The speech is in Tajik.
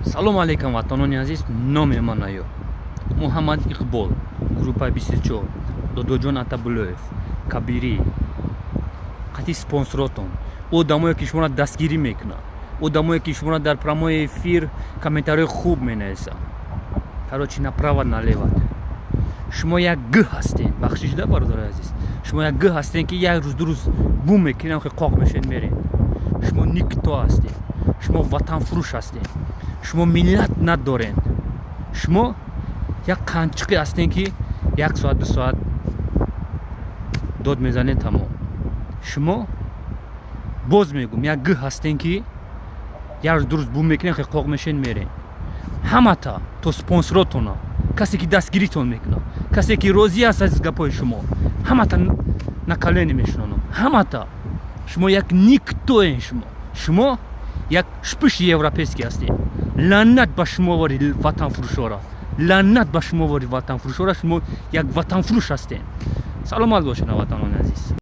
Салому алейкум, ватанони азиз. Номи ман аю Муҳаммад Иқбол, группаи 24, Додоҷон Атабулоев, Кабирӣ, қати спонсоротон, одамое, ки шуморо дастгирӣ мекунад, одамое, ки шуморо дар прямой эфир комментариҳои хуб менависад. Короче, направо, налево шумо як г ҳастен. Бахшиш да, бародари азиз, шумо як г ҳастен, ки як рӯз, 2 рӯз бум мекунем, қоқ мешед, мерем. Шумо никто ҳастед, шумо ватанфурӯш ҳастед, шумо миллат надоред. Шумо як қанчиқе ҳастен, ки як соат, 2 соат дод мезанед, тамом. Шумо, боз мегӯм, як г ҳастен, ки як рӯз, 2 рӯз бум мекунем, қоқ мешед, мерем. Ҳамата, то спонсоротона, касе, ки дастгиритон мекунад, касе, ки розӣ аст аз гапҳои шумо, ҳамата на колени мешунонам. Ҳамата шумо як никто ен. Шумо як шпиш европейский ҳастед. Лаънат ба шумо, вори ватанфурӯшора, лаънат ба шумо, вори ватанфурӯшора. Шумо як ватанфурӯш ҳастед. Саломат бошед, ватанони азиз.